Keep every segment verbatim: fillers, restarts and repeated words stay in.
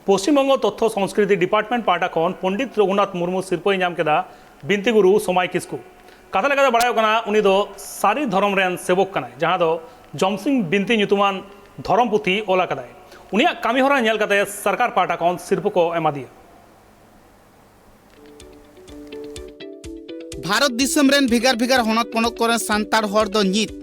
ᱯᱚᱥᱪᱤᱢ ᱵᱚᱝᱜᱚ ᱛᱚᱛᱛᱷᱚ ᱥᱚᱝᱥᱠᱨᱤᱛᱤ ᱰᱤᱯᱟᱨᱴᱢᱮᱱᱴ ᱯᱟᱦᱴᱟ ᱠᱷᱚᱱ ᱯᱚᱱᱰᱤᱛ ᱨᱚᱜᱷᱩᱱᱟᱛᱷ ᱢᱩᱨᱢᱩ ᱥᱤᱨᱯᱟᱹᱭ ᱧᱟᱢ ᱠᱮᱫᱟ ᱵᱤᱱᱛᱤ ᱜᱩᱨᱩ ᱥᱚᱢᱟᱭ ᱠᱤᱥᱠᱩ᱾ ᱠᱟᱛᱷᱟ ᱞᱮᱠᱟᱛᱮ ᱵᱟᱲᱟᱭᱚᱜ ᱠᱟᱱᱟ, ᱩᱱᱤ ᱫᱚ ᱥᱟᱹᱨᱤ ᱫᱷᱚᱨᱚᱢ ᱨᱮᱱ ᱥᱮᱵᱚᱠ ᱠᱟᱱᱟᱭ, ᱡᱟᱦᱟᱸ ᱫᱚ ᱡᱚᱢᱥᱤᱢ ᱵᱤᱱᱛᱤ ᱧᱩᱛᱩᱢᱟᱱ ᱫᱷᱚᱨᱚᱢ ᱯᱩᱛᱷᱤ ᱚᱞ ᱟᱠᱟᱫᱟᱭ᱾ ᱩᱱᱤᱭᱟᱜ ᱠᱟᱹᱢᱤᱦᱚᱨᱟ ᱧᱮᱞ ᱠᱟᱛᱮ ᱥᱚᱨᱠᱟᱨ ᱯᱟᱦᱴᱟ ᱠᱷᱚᱱ ᱥᱤᱨᱯᱟᱹ ᱠᱚ ᱮᱢᱟᱫᱮᱭᱟ᱾ ᱵᱷᱟᱨᱚᱛ ᱫᱤᱥᱚᱢ ᱨᱮᱱ ᱵᱷᱮᱜᱟᱨ ᱵᱷᱮᱜᱟᱨ ᱦᱚᱱᱚᱛ ᱯᱚᱱᱚᱛ ᱠᱚᱨᱮᱱ ᱥᱟᱱᱛᱟᱲ ᱦᱚᱲ ᱫᱚ ᱱᱤᱛ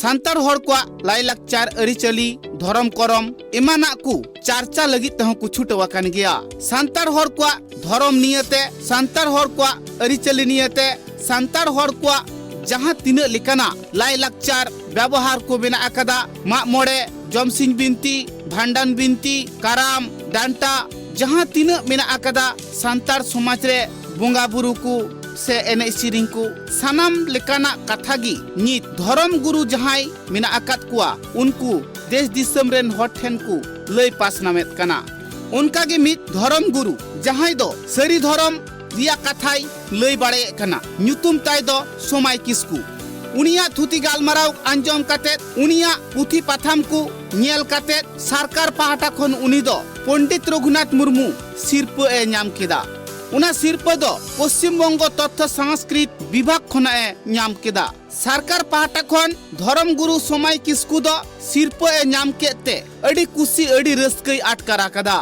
ᱥᱟᱱᱛᱟᱲ ᱦᱚᱲ ᱠᱚᱣᱟᱜ ᱞᱟᱭᱼᱞᱟᱠᱪᱟᱨ, ᱟᱹᱨᱤᱪᱟᱹᱞᱤ, ᱫᱷᱚᱨᱚᱢ ᱠᱚᱨᱚᱢ ᱮᱢᱟᱱᱟᱜ ᱠᱚ ᱪᱟᱨᱪᱟ ᱞᱟᱹᱜᱤᱫ ᱛᱮᱦᱚᱸ ᱠᱚ ᱪᱷᱩᱴᱟᱹᱣ ᱟᱠᱟᱱ ᱜᱮᱭᱟ᱾ ᱥᱟᱱᱛᱟᱲ ᱦᱚᱲ ᱠᱚᱣᱟᱜ ᱫᱷᱚᱨᱚᱢ ᱱᱤᱭᱟᱹᱛᱮ, ᱥᱟᱱᱛᱟᱲ ᱦᱚᱲ ᱠᱚᱣᱟᱜ ᱟᱹᱨᱤᱪᱟᱹᱞᱤ ᱱᱤᱭᱟᱹᱛᱮ, ᱥᱟᱱᱛᱟᱲ ᱦᱚᱲ ᱠᱚᱣᱟᱜ ᱡᱟᱦᱟᱸ ᱛᱤᱱᱟᱹᱜ ᱞᱮᱠᱟᱱᱟᱜ ᱞᱟᱭᱼᱞᱟᱠᱪᱟᱨ, ᱵᱮᱵᱚᱦᱟᱨ ᱠᱚ ᱢᱮᱱᱟᱜ ᱟᱠᱟᱫᱟ, ᱢᱟᱜ ᱢᱚᱬᱮ, ᱡᱚᱢᱥᱤᱢ ᱵᱤᱱᱛᱤ, ᱵᱷᱟᱸᱰᱟᱱ ᱵᱤᱱᱛᱤ, ᱠᱟᱨᱟᱢ, ᱰᱟᱱᱴᱟ, ᱡᱟᱦᱟᱸ ᱛᱤᱱᱟᱹᱜ ᱢᱮᱱᱟᱜ ᱟᱠᱟᱫᱟ ᱥᱟᱱᱛᱟᱲ ᱥᱚᱢᱟᱡᱽ ᱨᱮ ᱵᱚᱸᱜᱟ ᱵᱩᱨᱩ ᱠᱚ ᱥᱮ ᱮᱱᱮᱡ ᱥᱮᱨᱮᱧ ᱠᱚ, ᱥᱟᱱᱟᱢ ᱞᱮᱠᱟᱱᱟᱜ ᱠᱟᱛᱷᱟ ᱜᱮ ᱱᱤᱛ ᱫᱷᱚᱨᱚᱢ ᱜᱩᱨᱩ ᱡᱟᱦᱟᱸᱭ ᱢᱮᱱᱟᱜ ᱟᱠᱟᱫ ᱠᱚᱣᱟ, ᱩᱱᱠᱩ ᱫᱮᱥ ᱫᱤᱥᱚᱢ ᱨᱮᱱ ᱦᱚᱲ ᱴᱷᱮᱱ ᱠᱚ ᱞᱟᱹᱭ ᱯᱟᱥᱱᱟᱣᱮᱫ ᱠᱟᱱᱟ᱾ ᱚᱱᱠᱟ ᱜᱮ ᱢᱤᱫ ᱫᱷᱚᱨᱚᱢ ᱜᱩᱨᱩ, ᱡᱟᱦᱟᱸᱭ ᱫᱚ ᱥᱟᱹᱨᱤ ᱫᱷᱚᱨᱚᱢ ᱨᱮᱭᱟᱜ ᱠᱟᱛᱷᱟᱭ ᱞᱟᱹᱭ ᱵᱟᱲᱟᱭᱮᱫ ᱠᱟᱱᱟ, ᱧᱩᱛᱩᱢ ᱛᱟᱭ ᱫᱚ ᱥᱚᱢᱟᱭ ᱠᱤᱥᱠᱩ᱾ ᱩᱱᱤᱭᱟᱜ ᱛᱷᱩᱛᱤ ᱜᱟᱞᱢᱟᱨᱟᱣ ᱟᱸᱡᱚᱢ ᱠᱟᱛᱮᱫ, ᱩᱱᱤᱭᱟᱜ ᱯᱩᱛᱷᱤ ᱯᱟᱛᱷᱟᱢ ᱠᱚ ᱧᱮᱞ ᱠᱟᱛᱮᱫ ᱥᱚᱨᱠᱟᱨ ᱯᱟᱦᱴᱟ ᱠᱷᱚᱱ ᱩᱱᱤ ᱫᱚ ᱯᱚᱱᱰᱤᱛ ᱨᱚᱜᱷᱩᱱᱟᱛᱷ ᱢᱩᱨᱢᱩ ᱥᱤᱨᱯᱟᱹ ᱮ ᱧᱟᱢ ᱠᱮᱫᱟ᱾ ᱚᱱᱟ ᱥᱤᱨᱯᱟᱹ ᱫᱚ ᱯᱚᱥᱪᱤᱢ ᱵᱚᱝᱜᱚ ᱛᱚᱛᱛᱷᱚ ᱥᱚᱝᱥᱠᱨᱤᱛ ᱵᱤᱵᱷᱟᱜᱽ ᱠᱷᱚᱱᱟᱜ ᱮ ᱧᱟᱢ ᱠᱮᱫᱟ᱾ ᱥᱚᱨᱠᱟᱨ ᱯᱟᱦᱴᱟ ᱠᱷᱚᱱ ᱫᱷᱚᱨᱚᱢ ᱜᱩᱨᱩ ᱥᱚᱢᱟᱭ ᱠᱤᱥᱠᱩ ᱫᱚ ᱥᱤᱨᱯᱟᱹ ᱮ ᱧᱟᱢ ᱠᱮᱫ ᱛᱮ ᱟᱹᱰᱤ ᱠᱩᱥᱤ, ᱟᱹᱰᱤ ᱨᱟᱹᱥᱠᱟᱹᱭ ᱟᱴᱠᱟᱨ ᱟᱠᱟᱫᱟ᱾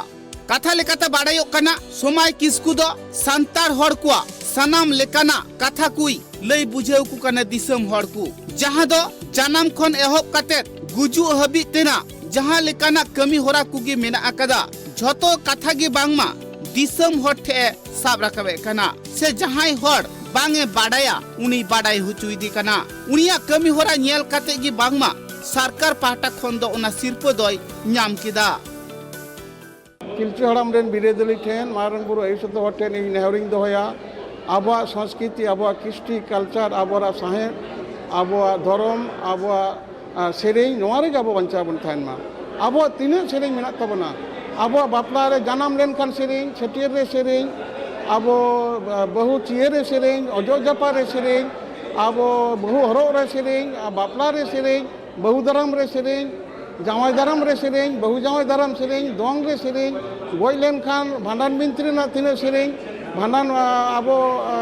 ᱠᱟᱛᱷᱟ ᱞᱮᱠᱟᱛᱮ ᱵᱟᱲᱟᱭᱚᱜ ᱠᱟᱱᱟ, ᱥᱚᱢᱟᱭ ᱠᱤᱥᱠᱩ ᱫᱚ ᱥᱟᱱᱛᱟᱲ ᱦᱚᱲ ᱠᱚᱣᱟᱜ ᱥᱟᱱᱟᱢ ᱞᱮᱠᱟᱱᱟᱜ ᱠᱟᱛᱷᱟ ᱠᱚᱭ ᱞᱟᱹᱭ ᱵᱩᱡᱷᱟᱹᱣ ᱠᱚ ᱠᱟᱱᱟ ᱫᱤᱥᱚᱢ ᱦᱚᱲ ᱠᱚ, ᱡᱟᱦᱟᱸ ᱫᱚ ᱡᱟᱱᱟᱢ ᱠᱷᱚᱱ ᱮᱦᱚᱵ ᱠᱟᱛᱮᱫ ᱜᱩᱡᱩᱜ ᱦᱟᱹᱵᱤᱡ ᱛᱮᱱᱟᱜ ᱡᱟᱦᱟᱸ ᱞᱮᱠᱟᱱᱟᱜ ᱠᱟᱹᱢᱤ ᱦᱚᱨᱟ ᱠᱚᱜᱮ ᱢᱮᱱᱟᱜ ᱟᱠᱟᱫᱟ, ᱡᱷᱚᱛᱚ ᱠᱟᱛᱷᱟ ᱜᱮ ᱵᱟᱝᱢᱟ ᱫᱤᱥᱚᱢ ᱦᱚᱲ ᱴᱷᱮᱱ ᱮ ᱥᱟᱵ ᱨᱟᱠᱟᱵᱮᱫ ᱠᱟᱱᱟ, ᱥᱮ ᱡᱟᱦᱟᱸᱭ ᱦᱚᱲ ᱵᱟᱝ ᱮ ᱵᱟᱰᱟᱭᱟ, ᱩᱱᱤ ᱵᱟᱰᱟᱭ ᱦᱚᱪᱚᱭᱮᱫᱮ ᱠᱟᱱᱟ᱾ ᱩᱱᱤᱭᱟᱜ ᱠᱟᱹᱢᱤ ᱦᱚᱨᱟ ᱧᱮᱞ ᱠᱟᱛᱮᱫ ᱜᱮ ᱵᱟᱝᱢᱟ ᱥᱚᱨᱠᱟᱨ ᱯᱟᱦᱴᱟ ᱠᱷᱚᱱ ᱫᱚ ᱚᱱᱟ ᱥᱤᱨᱯᱟᱹ ᱫᱚᱭ ᱧᱟᱢ ᱠᱮᱫᱟ᱾ ᱯᱤᱞᱪᱩ ᱦᱟᱲᱟᱢ ᱨᱮᱱ ᱵᱤᱨᱟᱹᱫᱟᱹᱞᱤ ᱴᱷᱮᱱ, ᱢᱟᱨᱟᱝ ᱵᱩᱨᱩ ᱟᱹᱭᱩᱨ ᱥᱟᱛᱮ ᱦᱚᱲ ᱴᱷᱮᱱ ᱤᱧ ᱱᱮᱦᱚᱨᱤᱧ ᱫᱚᱦᱚᱭᱟ, ᱟᱵᱚᱣᱟᱜ ᱥᱚᱝᱥᱠᱨᱤᱛᱤ, ᱟᱵᱚᱣᱟᱜ ᱠᱨᱤᱥᱴᱤ ᱠᱟᱞᱪᱟᱨ, ᱟᱵᱚᱣᱟᱜ ᱥᱟᱶᱦᱮᱫ, ᱟᱵᱚᱣᱟᱜ ᱫᱷᱚᱨᱚᱢ, ᱟᱵᱚᱣᱟᱜ, ᱟ, ᱥᱮᱨᱮᱧ, ᱱᱚᱣᱟ ᱨᱮᱜᱮ ᱟᱵᱚ ᱵᱟᱧᱪᱟᱣ ᱵᱚᱱ ᱛᱟᱦᱮᱱ ᱢᱟ᱾ ᱟᱵᱚᱣᱟᱜ ᱛᱤᱱᱟᱹᱜ ᱥᱮᱨᱮᱧ ᱢᱮᱱᱟᱜ ᱛᱟᱵᱚᱱᱟ, ᱟᱵᱚᱣᱟᱜ ᱵᱟᱯᱞᱟ ᱨᱮ, ᱡᱟᱱᱟᱢ ᱞᱮᱱᱠᱷᱟᱱ ᱥᱮᱨᱮᱧ, ᱪᱷᱟᱹᱴᱭᱟᱹᱨ ᱨᱮ ᱥᱮᱨᱮᱧ, ᱟᱵᱚ, ᱟ, ᱵᱟᱹᱦᱩ ᱪᱤᱭᱟᱹᱨ ᱨᱮ ᱥᱮᱨᱮᱧ, ᱚᱡᱚᱜ ᱡᱟᱯᱟᱜ ᱨᱮ ᱥᱮᱨᱮᱧ, ᱟᱵᱚ ᱵᱟᱹᱦᱩ ᱦᱚᱨᱚᱜ ᱨᱮ ᱥᱮᱨᱮᱧ, ᱟ, ᱵᱟᱯᱞᱟ ᱨᱮ ᱥᱮᱨᱮᱧ, ᱵᱟᱹᱦᱩ ᱫᱟᱨᱟᱢ ᱨᱮ ᱥᱮᱨᱮᱧ, ᱡᱟᱶᱟᱭ ᱫᱟᱨᱟᱢ ᱨᱮ ᱥᱮᱨᱮᱧ, ᱵᱟᱹᱦᱩ ᱡᱟᱶᱟᱭ ᱫᱟᱨᱟᱢ ᱥᱮᱨᱮᱧ, ᱫᱚᱝ ᱨᱮ ᱥᱮᱨᱮᱧ, ᱜᱚᱡ ᱞᱮᱱᱠᱷᱟᱱ ᱵᱷᱟᱸᱰᱟᱱ ᱵᱤᱱᱛᱤ ᱨᱮᱱᱟᱜ ᱛᱤᱱᱟᱹᱜ ᱥᱮᱨᱮᱧ, ᱵᱷᱟᱸᱰᱟᱱ, ᱟ, ᱟᱵᱚ, ᱟ,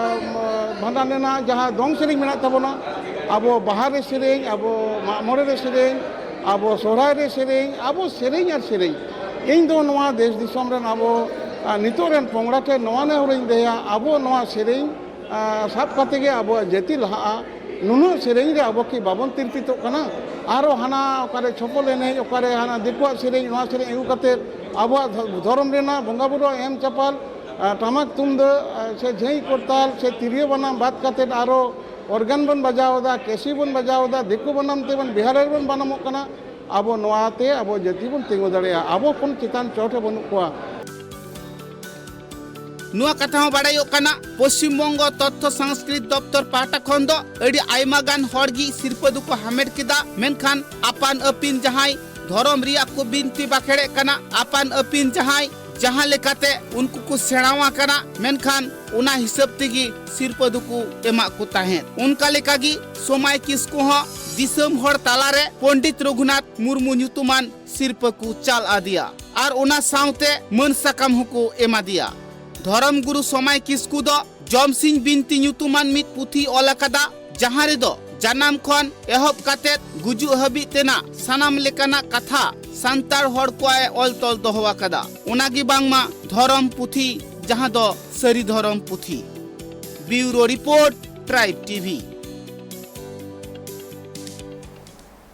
ᱵᱷᱟᱸᱰᱟᱱ ᱨᱮᱱᱟᱜ ᱡᱟᱦᱟᱸ ᱫᱚᱝ ᱥᱮᱨᱮᱧ ᱢᱮᱱᱟᱜ ᱛᱟᱵᱚᱱᱟ, ᱟᱵᱚ ᱵᱟᱦᱟ ᱨᱮ ᱥᱮᱨᱮᱧ, ᱟᱵᱚ ᱢᱟᱜ ᱢᱚᱬᱮ ᱨᱮ ᱥᱮᱨᱮᱧ, ᱟᱵᱚ ᱥᱚᱦᱨᱟᱭ ᱨᱮ ᱥᱮᱨᱮᱧ, ᱟᱵᱚ ᱥᱮᱨᱮᱧ ᱟᱨ ᱥᱮᱨᱮᱧ᱾ ᱤᱧ ᱫᱚ ᱱᱚᱣᱟ ᱫᱮᱥ ᱫᱤᱥᱚᱢ ᱨᱮᱱ ᱟᱵᱚ, ᱟ, ᱱᱤᱛᱚᱜ ᱨᱮᱱ ᱯᱚᱝᱲᱟ ᱴᱷᱮᱱ ᱱᱚᱣᱟ ᱱᱮᱦᱚᱨᱤᱧ ᱫᱚᱦᱚᱭᱟ, ᱟᱵᱚ ᱱᱚᱣᱟ ᱥᱮᱨᱮᱧ, ᱟ, ᱥᱟᱵ ᱠᱟᱛᱮ ᱜᱮ ᱟᱵᱚᱣᱟᱜ ᱡᱟᱹᱛᱤ ᱞᱟᱦᱟᱜᱼᱟ᱾ ᱱᱩᱱᱟᱹᱜ ᱥᱮᱨᱮᱧ ᱨᱮ ᱟᱵᱚ ᱠᱤ ᱵᱟᱵᱚᱱ ᱛᱤᱨᱯᱤᱛᱚᱜ ᱠᱟᱱᱟ? ᱟᱨᱚ ᱦᱟᱱᱟ ᱚᱠᱟᱨᱮ ᱪᱷᱚᱯᱚᱞ ᱮᱱᱮᱡ, ᱚᱠᱟᱨᱮ ᱦᱟᱱᱟ ᱫᱤᱠᱩᱣᱟᱜ ᱥᱮᱨᱮᱧ, ᱱᱚᱣᱟ ᱥᱮᱨᱮᱧ ᱟᱹᱜᱩ ᱠᱟᱛᱮ ᱟᱵᱚᱣᱟᱜ ᱫᱷᱚ-, ᱫᱷᱚᱨᱚᱢ ᱨᱮᱱᱟᱜ ᱵᱚᱸᱜᱟ ᱵᱩᱨᱩ ᱮᱢ ᱪᱟᱯᱟᱞ, ᱟ, ᱴᱟᱢᱟᱠ ᱛᱩᱢᱫᱟᱹᱜ, ᱟ, ᱥᱮ ᱡᱷᱟᱹᱭ ᱠᱚᱨᱛᱟᱞ ᱥᱮ ᱛᱤᱨᱭᱳ ᱵᱟᱱᱟᱢ ᱵᱟᱫ ᱠᱟᱛᱮ ᱟᱨᱚ organ ᱵᱚᱱ ᱵᱟᱡᱟᱣ ᱮᱫᱟ, ᱠᱮᱥᱤ ᱵᱚᱱ ᱵᱟᱡᱟᱣ ᱮᱫᱟ, ᱫᱤᱠᱩ ᱵᱟᱱᱟᱢ ᱛᱮᱵᱚᱱ ᱵᱤᱦᱟᱨ ᱨᱮᱵᱚᱱ ᱵᱟᱱᱟᱢᱚᱜ ᱠᱟᱱᱟ᱾ ᱟᱵᱚ ᱱᱚᱣᱟᱛᱮ ᱟᱵᱚ ᱡᱟᱹᱛᱤ ᱵᱚᱱ ᱛᱤᱸᱜᱩ ᱫᱟᱲᱮᱭᱟᱜᱼᱟ᱾ ᱟᱵᱚ ᱠᱷᱚᱱ ᱪᱮᱛᱟᱱ ᱪᱚᱴ ᱨᱮ ᱵᱟᱹᱱᱩᱜ ᱠᱚᱣᱟ᱾ ᱱᱚᱣᱟ ᱠᱟᱛᱷᱟ ᱦᱚᱸ ᱵᱟᱲᱟᱭᱚᱜ ᱠᱟᱱᱟ, ᱯᱚᱥᱪᱤᱢ ᱵᱚᱝᱜᱚ ᱛᱚᱛᱛᱷᱚ ᱥᱚᱝᱥᱠᱨᱤᱛ ᱫᱚᱯᱛᱚᱨ ᱯᱟᱦᱴᱟ ᱠᱷᱚᱱ ᱫᱚ ᱟᱹᱰᱤ ᱟᱭᱢᱟ ᱜᱟᱱ ᱦᱚᱲ ᱜᱮ ᱥᱤᱨᱯᱟᱹ ᱫᱚᱠᱚ ᱦᱟᱢᱮᱴ ᱠᱮᱫᱟ, ᱢᱮᱱᱠᱷᱟᱱ ᱟᱯᱟᱱ ᱟᱹᱯᱤᱱ ᱡᱟᱦᱟᱸᱭ ᱫᱷᱚᱨᱚᱢ ᱨᱮᱭᱟᱜ ᱠᱚ ᱵᱤᱱᱛᱤ ᱵᱟᱠᱷᱮᱲᱮᱫ ᱠᱟᱱᱟ, ᱟᱯᱟᱱ ᱟᱹᱯᱤᱱ ᱡᱟᱦᱟᱸᱭ ᱡᱟᱦᱟᱸ ᱞᱮᱠᱟᱛᱮ ᱩᱱᱠᱩ ᱠᱚ ᱥᱮᱬᱟᱣ ᱟᱠᱟᱱᱟ, ᱢᱮᱱᱠᱷᱟᱱ ᱚᱱᱟ ᱦᱤᱥᱟᱹᱵ ᱛᱮᱜᱮ ᱥᱤᱨᱯᱟᱹ ᱫᱚᱠᱚ ᱮᱢᱟᱜ ᱠᱚ ᱛᱟᱦᱮᱸᱫ᱾ ᱚᱱᱠᱟ ᱞᱮᱠᱟᱜᱮ ᱥᱚᱢᱟᱭ ᱠᱤᱥᱠᱩ ᱦᱚᱸ ᱫᱤᱥᱚᱢ ᱦᱚᱲ ᱛᱟᱞᱟᱨᱮ ᱯᱚᱱᱰᱤᱛ ᱨᱚᱜᱷᱩᱱᱟᱛᱷ ᱢᱩᱨᱢᱩ ᱧᱩᱛᱩᱢᱟᱱ ᱥᱤᱨᱯᱟᱹ ᱠᱚ ᱪᱟᱞ ᱟᱫᱮᱭᱟ ᱟᱨ ᱚᱱᱟ ᱥᱟᱶᱛᱮ ᱢᱟᱹᱱ ᱥᱟᱠᱟᱢ ᱦᱚᱸᱠᱚ ᱮᱢᱟᱫᱮᱭᱟ᱾ ᱫᱷᱚᱨᱚᱢ ᱜᱩᱨᱩ ᱥᱚᱢᱟᱭ ᱠᱤᱥᱠᱩ ᱫᱚ ᱡᱚᱢᱥᱤᱧ ᱵᱤᱱᱛᱤ ᱧᱩᱛᱩᱢᱟᱱ ᱢᱤᱫ ᱯᱩᱛᱷᱤ ᱚᱞ ᱟᱠᱟᱫᱟ, ᱡᱟᱦᱟᱸ ᱨᱮᱫᱚ ᱡᱟᱱᱟᱢ ᱠᱷᱚᱱ ᱮᱦᱚᱵ ᱠᱟᱛᱮᱫ ᱜᱩᱡᱩᱜ ᱦᱟᱹᱵᱤᱡ ᱛᱮᱱᱟᱜ ᱥᱟᱱᱟᱢ ᱞᱮᱠᱟᱱᱟᱜ ᱠᱟᱛᱷᱟ ᱥᱟᱱᱛᱟᱲ ᱦᱚᱲ ᱠᱚᱣᱟᱜ ᱮ ᱚᱞ ᱛᱚᱞ ᱫᱚᱦᱚ ᱟᱠᱟᱫᱟ᱾ ᱚᱱᱟᱜᱮ ᱵᱟᱝᱢᱟ ᱫᱷᱚᱨᱚᱢ ᱯᱩᱛᱷᱤ, ᱡᱟᱦᱟᱸ ᱫᱚ ᱥᱟᱹᱨᱤ ᱫᱷᱚᱨᱚᱢ ᱯᱩᱛᱷᱤ᱾ Bureau Report, Tribe T V᱾